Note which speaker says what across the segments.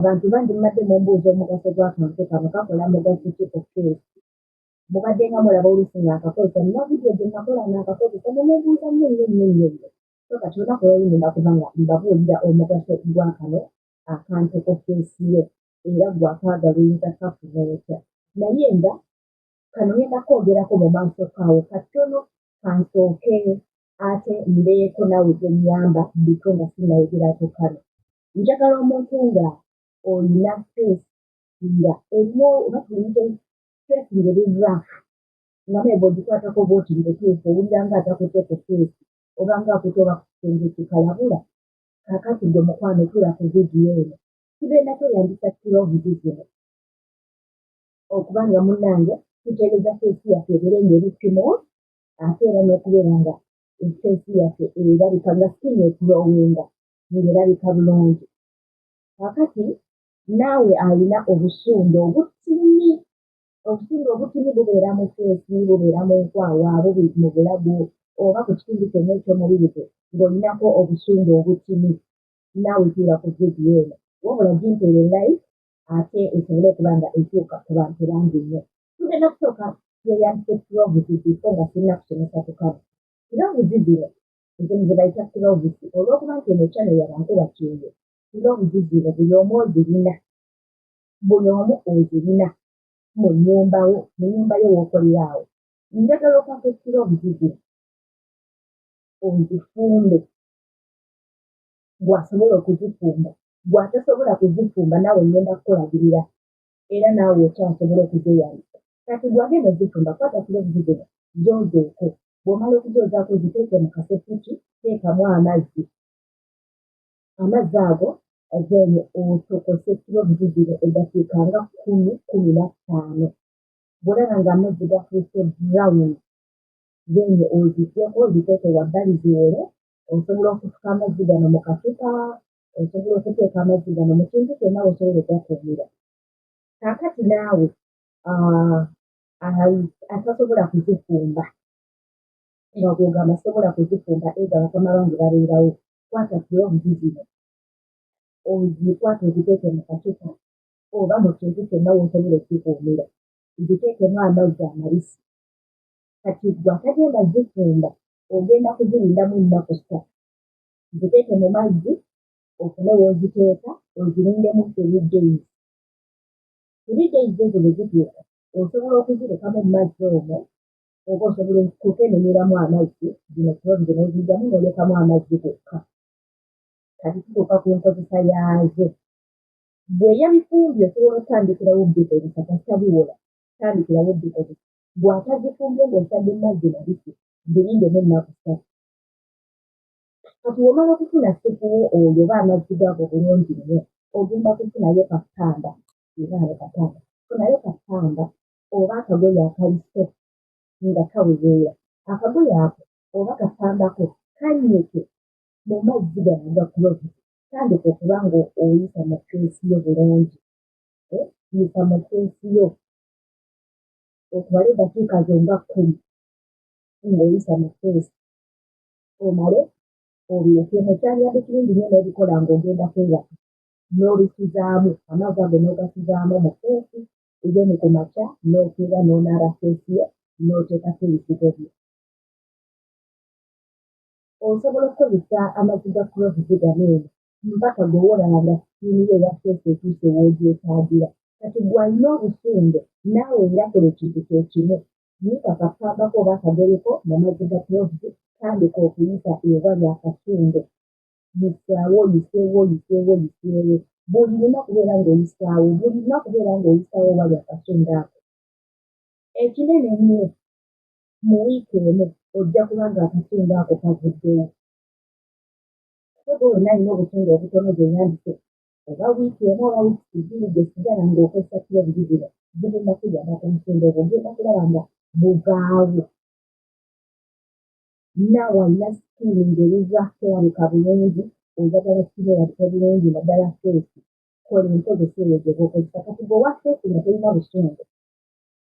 Speaker 1: Abantu bangi mubadde mumbuuza omugaso gw'akantu kano, kakola mugaso ki ku face? Mubadde nga mulaba oluusi nga nkakozesa, nina vidiyo gye nakola nga nkakozesa, ne mumbuuza nnyo nnyo nnyo nnyo nnyo. So kati olunaku olwaleero ngenda kuba nga mbabuulira omugaso gwa kano akantu ku face yo, era ggwe akaagala oyinza kukafuna otya. Naye nga kano ngenda koogerako mu maaso kaawo katono, kansooke ate mbeeko naawe gwe nnyamba before nga sinnayogera ku kano. Njagala omuntu nga olina face nga erimu, oba tuyite face ng'eri rough, nga naye bw'ogikwatako bw'oti mutuufu owulira nga atakutte ku face, oba nga akutte oba ku kisenge kikalabula. Kaakati ggwe mukwano tuula ku vidiyo eno. Tugenda kweyambisa cloves zino okuba nga munnange tutereeza face yaffe ebeere ng'eri smooth, ate era n'okubeera nga face yaffe erabika nga skin eglowinga, ng'erabika bulungi. Kaakati naawe alina obusundo obutini, obusundo obutini bubeera mu face, bubeera mu nkwawa, bubi mu bulago oba ku kitundu kyonna eky'omubiri gwo ng'olinako obusundo obutini, naawe tuula ku vidiyo eno. Wabula gimpeere like ate esobole okuba nga etuuka ku bantu bangi nnyo. Tugenda kusooka tweyambise cloves before nga sinnakusomesa ku kano. Cloves zino zino ze bayita cloves, olw'okuba nti eno channel ya bankuba kyeyo, cloves zino buli omu ozirina, buli omu ozirina mu nnyumba wo, mu nnyumba yo w'okolera awo. Njagala okwate cloves zino ozifumbe, gw'asobola okuzifumba. Gw'atasobola kuzifumba naawe ngenda kukulagirira, era naawe okyasobola okuzeeyambisa. Kati gw'agenda ozifumba, kwata cloves zino zoozeeko. Bw'omala okuzoozaako, ziteeke mu kasepiki, teekamu amazzi. Amazzi ago then otokose cloves zino eddakiika nga 10, 15. Bw'olaba ng'amazzi gafuuse brown, then oziggyeko oziteeke wabbali ziwole. Osobola okufuka amazzi gano mu kacupa, osobola okuteeka amazzi gano mu kintu kyonna w'osobola okugakuumira. Kaakati naawe atasobola kuzifumba, nga gw'ogamba sobola kuzifumba, either bakama bange babeerawo, kwata cloves zino ozikwate oziteeke mu kacupa oba mu kintu kyonna w'osobola ozzikuumira, ziteekemu amazzi amabisi. Kati ggwe atagenda zifumba, ogenda kuzirindamu ennaku 3. Ziteeke mu mazzi, ofune w'oziteeka, ozirindemu 3 days. 3 days ezo bwe zituuka, osobola okuzirekamu mu mazzi omwo, oba osobola okukenenyeramu amazzi zino cloves n'oziggyamu n'olekamu amazzi gokka. Kati tutuuka ku nkozesa yaazo. Bwe yabifumbye, osobola okutandikirawo obbikozesa kasita biwola, tandikirawo obbikozesa. Bw'atazifumbye ng'osadde mu mazzi mabisi, zirindemu ennaku 3. Kati bw'omala okufuna supu wo oyo oba amazzi gaago bulungi nnyo, ogenda kufunayo kapamba, era ano kapamba, funayo kapamba oba akagoye akali soft nga kaweweera. Akagoye ako oba kapambako kannyike mu mazzi gano aga cloves. Tandika okuba nga oyisa mu face yo bulungi, yisa mu face yo otwale eddakiika zo nga 10 ng'oyisa mu face, omale obirekemu. Kyandibadde kirungi nnyo n'obikola ng'ogenda kwebaka, n'obisuzaamu amazzi ago, n'ogasuzaamu mu face, then ku makya n'okeera n'onaaba face yo n'oteekako ebizigo byo. Osobola okukozesa amazzi ga cloves gano eno mpaka gwe woolaba nga skin yo eya face etuuse w'ogyetaagira. Kati ggwe alina obusungu, naawe era kola ekintu kye kimu. Nnyika kapambako oba akagoyeko mu mazzi ga cloves, tandika okuyisa ewali akasundo. Yisaawo, oyiseewo, oyiseewo, oyiseewo buli lunaku, beera ng'oyisaawo buli lunaku, beera ng'oyisaawo ewali akasundo ako. Ekinene ennyo, mu wiiki emu ojja kuba nga akasundo ako kavuddewo. Ate gwe wenna alina obusungu obutono, gyeyambise oba wiiki emu oba wiiki 2 gye sigala ng'okozesa cloves zino, zigenda kuyamba ku busungu obwo, ogenda kulaba nga buvaawo. Naawe alina skin ng'eri rough, terabika bulungi, oyagala skin erabike bulungi naddala face, kola enkozesa eyo gy'oba okozesa. Kati gwe owa face nga tolina busungu,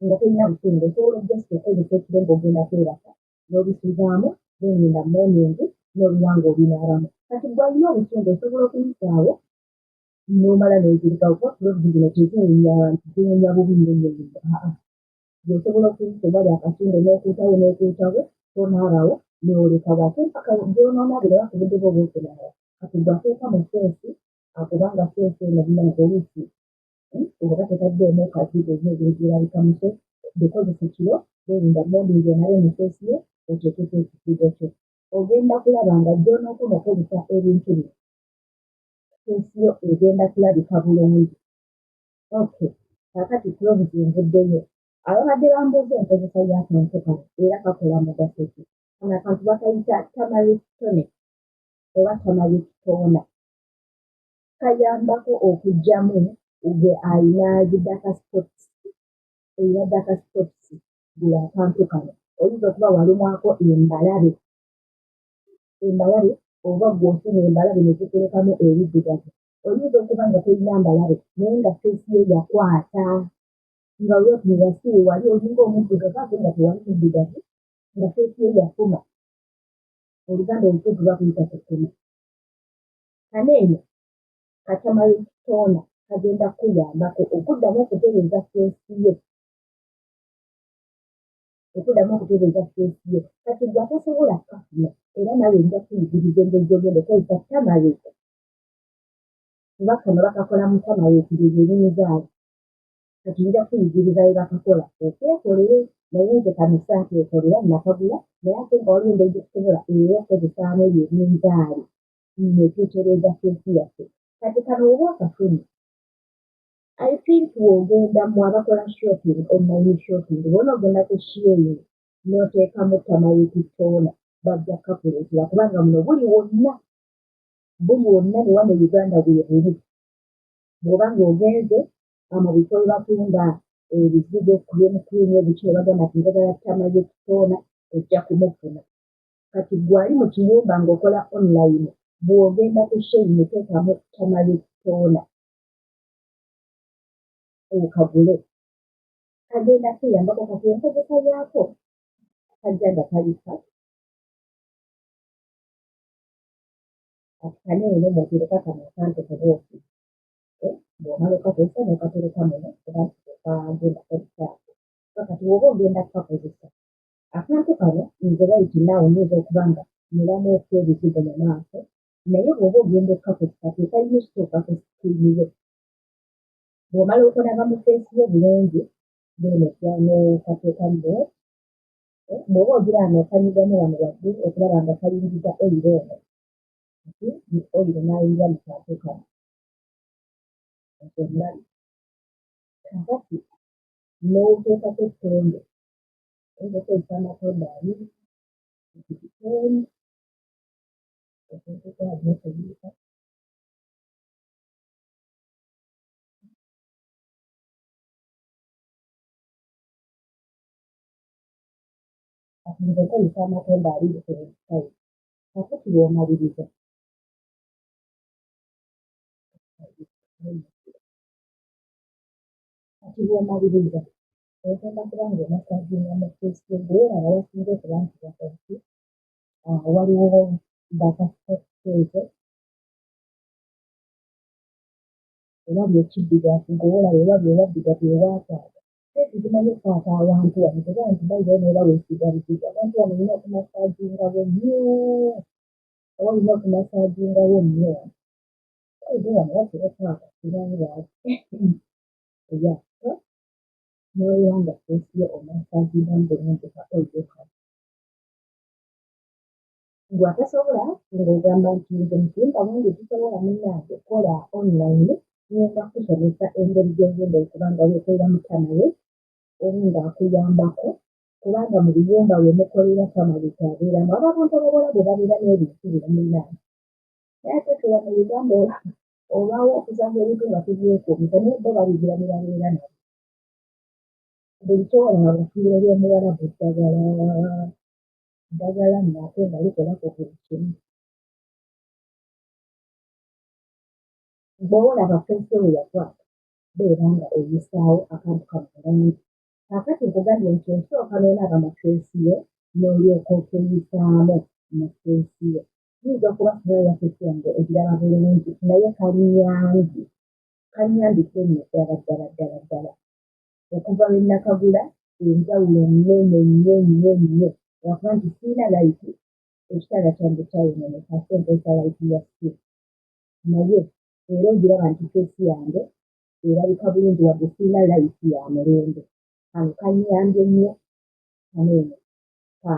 Speaker 1: nga tolina busungu, osobola just okukozesa ekiro ng'ogenda kwebaka n'obisuzaamu, then in the morning n'obeera ng'obinaabamu. Kati gwe alina obusungu, osobola okuyisaawo. N'omala n'ozirekawo kuba cloves zino teziwunya abantu, ziwunya bubi nnyo nnyo nnyo. Aa, osobola okuyisa omwali akasundo n'okuutawo n'okuutawo, tonaabawo n'olekawo ate mpaka gy'onoonaabira oba ku budde bwo obw'okunaaba. Kati gwe ateeka mu face, kubanga face eno munnange oluusi oba totaddeemu kazigo olina engeri gy'erabikamu, so bikozese kiro, then in the morning onaabe mu face yo, oteekeko ekizigo kyo. Ogenda kulaba nga gy'onookoma okozesa ebintu bino, face yo egenda kulabika bulungi. Okay, kaakati cloves nvuddeyo. Ababadde bambuuza enkozesa y'akantu kano era kakola mugaso ki? Kano akantu bakayita turmeric tonic oba turmeric toner. Kayambako okuggyamu gwe alina zi dark spots, olina dark spots, gula akantu kano. Oyinza okuba walumwako embalabe, embalabe oba ggwe ofuna embalabe ne zikulekamu ebiddugavu. Oyinza okuba nga tolina mbalabe naye nga face yo yakwata, nga weetunula si we wali olinga omuddugavu ate nga tewali muddugavu, nga face yo yafuma. Oluganda olutuufu bakuyita kufuma. Kano eno ka turmeric toner kagenda kukuyambako okuddamu okutereeza face yo, okuddamu okutereeza face yo. Kati ggwe atasobola kukafuna, era naawe nja kukuyigiriza engeri gy'ogenda okukozesa turmeric, kuba kano bakakola mu turmeric, bye ebinzaali. Kati nja kukuyigiriza bwe bakakola okeekolere, naye nze kano saakeekolera, nakagula, naye ate nga waliwo engeri gye tusobola era okukozesaamu ebyo ebinzaali ne tutereeza face yaffe. Kati kano bw'oba okafunye, I think w'ogenda mu abakola shopping, online shopping, bw'onoogenda ku Shein n'oteekamu turmeric toner, bajja kukakuleetera kubanga muno buli wonna, buli wonna ne wano e Uganda weebuli. Bw'oba ng'ogenze mu bifo we batunda ebizigo, cream cream, ebiki, ne bagamba nti njagala turmeric toner, ojja kumufuna. Kati ggwe ali mu kiyumba ng'okola online, bw'ogenda ku Shein teekamu turmeric toner okagule. Kagenda kukuyambako. Kati enkozesa yaako, kajja nga kali kati kano eno mw'otereka kano akantu bw'oti. Bw'omala okakozesa n'okatereka muno oba okagenda kozesa. Kati bw'oba ogenda kukakozesa akantu kano, nze right now nnyinza okuba nga nyinamuuko ebizigo mu maaso, naye bw'oba ogenda okukakozesa tekalina okutuuka ku skin yo. Bw'omala okunaaba mu face yo bulungi, then ojja n'okateekamu bw'oti. Bw'oba ogira wano okanyigamu wano waggulu okulaba nga kayingiza oil ono, nti oil n'ayingira mu kantu kano. Ekyo omulabe. Kaakati n'oteekako ettonde, oyinza okukozesa amatondo abiri, it depends. Oteekeko n'okubiika. Kati nze nkozesa amatondo 20 ku buli side. Kaakati bw'omaliriza, kati bw'omaliriza ogenda kuba ng'omassaginga mu face yo. Gw'olaba wasinze okuba nti wakola ki, waliwo dark spots ezo ewali ekiddugavu, ng'olaba ewali ewaddugavu ewaakwata. Face zimanyi okukwata awantu wano, toba nti bayirayo n'oba weesiiga buzigo. Abantu wano olina okumassagingawo nnyo, oba olina okumassagingawo nnyo wano. Bayire wano watera okwata, simanyi lwaki. Yeah, so n'obeera nga face yo omassagingamu bulungi ka oil kano. Ggwe atasobola ng'ogamba nti nze mu kiyumba mwendi sisobola, munnange kola online, ngenda kukusomesa engeri gy'ogenda okuba nga weekoleramu turmeric oba ng'akuyambako, kubanga mu biyumba we mukolera turmeric abeeramu. Abo abantu Abawarabu babeera n'ebintu bino munnange. Naye ate ffe wano e Uganda olwawo okusanga ebintu nga tubyekuumisa, naye bo babigira ne babeera nabyo. Buli ky'olaba mu ffumbiro ly'Omuwarabu ddagala, ddagala nno ate nga likola ku buli kimu. Bw'olaba face yo bwe yakwata, beera nga oyisaawo akantu kano bulungi. Kaakati nkugambye nti osooka n'onaaba mu face yo n'olyoka okeeyisaamu mu face yo. Kiyinza okuba singa face yange ogiraba bulungi, naye kali nyangi. Kannyambidde nno ddala ddala ddala ddala. Okuva lwe nnakagula, enjawulo nnene nnyo nnyo nnyo lwakuba nti sirina layiti, ekitanda kyange kyayonooneka so nkozesa layiti ya ssimu. Naye era ogiraba nti face yange erabika bulungi wadde sirina layiti ya mulembe. Kano kannyambye nnyo kano eno ka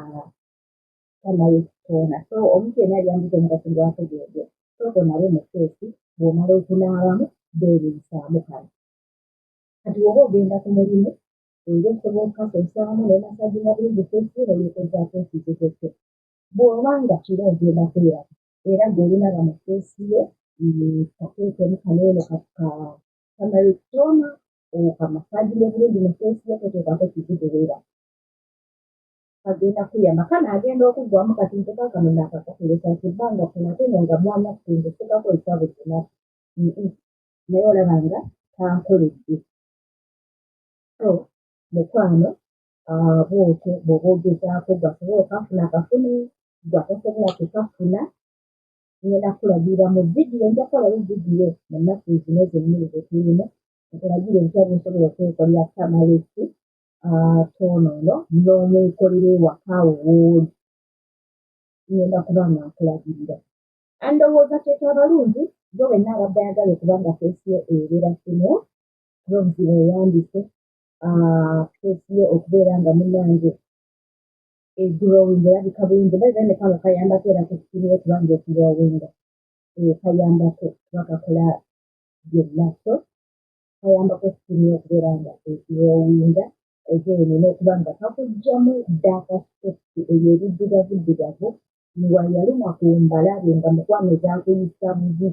Speaker 1: turmeric toner. So omuntu yenna yali ambuuza omugaso gwako gwegwo. Sooka onaabe mu face, bw'omala okunaabamu then yisaamu kano. Kati bw'oba ogenda ku mulimu era osobola okukasosaamu n'omassaginga bulungi face yo n'olyoka ozzaako ekizigo kyo. Bw'oba nga kiro ogenda kwebaka era ggwe olunaaba mu face yo kateekemu kano eno ka turmeric toner okamassaginge bulungi mu face yo toteekako kizigo weebake. Kagenda kuyamba. Kano agenda okuggwaamu kati nze kaakano naakakakozesa ebbanga ttono ate nno nga mwana wattu nze sikakozesa buli lunaku. Naye olaba nga kankoledde. So mukwano bw'otyo bw'oba ogezaako ggwe asobola okukafuna kafune, ggwe atasobola kukafuna ngenda kukulagirira mu vidiyo, nja kukolayo vidiyo mu nnaku zino zennyini ze tulimu nkulagire butya bw'osobola okwekolera turmeric toner ono n'omwekolera ewaka wo w'oli. Ngenda kuba nga nkulagirira. Ndowooza kyekyo abalungi gwe wenna abadde ayagala okuba nga face yo ebeera smooth, cloves weeyambise face yo okubeera nga munnange eglowinga erabika bulungi. By the way ne kano kayambako era ku skin yo okuba nga eglowinga. Kayambako kuba kakola byonna so kayambako skin yo okubeera nga eglowinga then n'okuba nga kakuggyamu dark spots eyo ebiddugavuddugavu nga yalumwa ku mbalabe nga mukwano zaakuyisa bubi.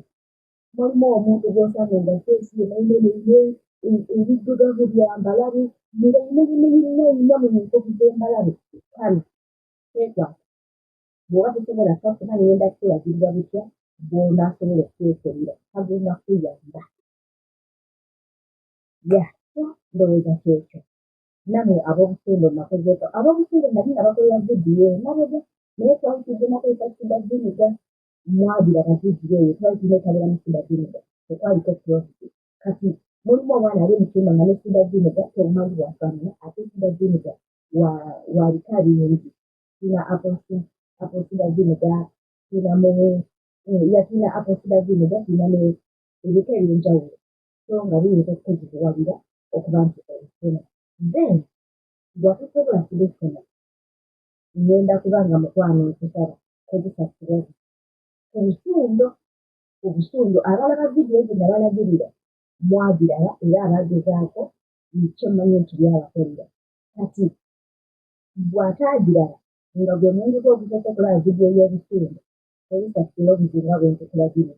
Speaker 1: Mulimu omuntu gw'osanga nga face ye nene ebiddugavu bya mbalabe nga yina mu nkovu z'embalabe. Kano keekwata bw'oba tosobola kukafuna ngenda kukulagirira butya bw'onaasobola okwekolera kagenda kukuyamba. Yeah, so ndowooza kyekyo. Nammwe ab'obusungu nakozeeko ab'obusungu nali nabakolera vidiyo emabega naye twali tugenda kozesa cider vinegar mwagiraba vidiyo eyo twali tulina otabulamu cider vinegar tekwaliko cloves. Kati mulimu omwana ali mu kyumba nga ne cider vinegar tobumanyi bw'afaanana ate cider vinegar wa bika bingi. Tulina apple cider vinegar, tulinamu yeah tulina apple cider vinegar, tulina ne ebika eby'enjawulo so nga biyinza okukuzibuwalira okuba nti obifuna. Then bw'atosobola kubifuna ngenda kuba nga mukwano nkusaba kozesa cloves ku busundo ku busundo abalaba vidiyo ezo nabalagirira mwagiraba era abagezaako kye mmanyi nti byabakolera. Kati bw'ataagiraba nga gwe mulundi gwo ogusooka okulaba vidiyo y'obusundo kozesa cloves nga bwe nkukulagirira.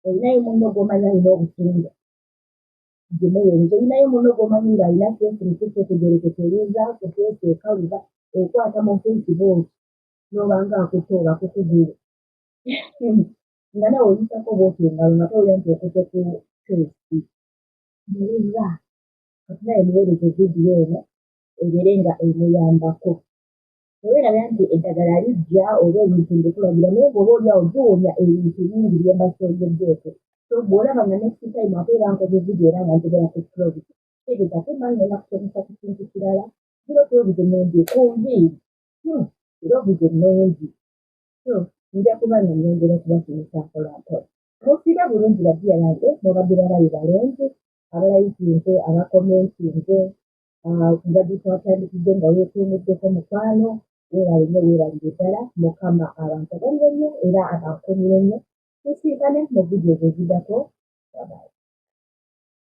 Speaker 1: Olinayo munno gw'omanyi alina obusungu gimuweereze. Olinayo munno gw'omanyi ng'alina face mutuufu etegeerekeka eyinza ku face ekaluba okwata mu face bw'oti n'oba ng'akutte oba ku kugulu nga naawe oyisako bw'oti engalo nga towulira nti okutte ku face. Muwulira kati naye muweereze vidiyo eno ebeere nga emuyambako. Teweerabira nti eddagala lijja oba ebintu mbikulagira naye ng'oba oli awo biwonya ebintu bingi bye mba soogeddeko. So bw'olaba nga next time ate era nkoze vidiyo era nga njogera ku cloves kitegeeza ate mba ngenda kusomesa ku kintu kirala. Ziro cloves ennungi ku nviiri, cloves ennungi. So nja kuba nga nnyongera okubasomesa mpola mpola. Musiibe bulungi baddiya bange, mubadde balabi balungi, abalayitinze, abakomentinze, nga gye twatandikidde nga weekuumiddeko mukwano, weebale nnyo weebalire ddala. Mukama abansagalire nnyo era abankuumire nnyo. Tusinkane mu vidiyo eziddako. Bye bye.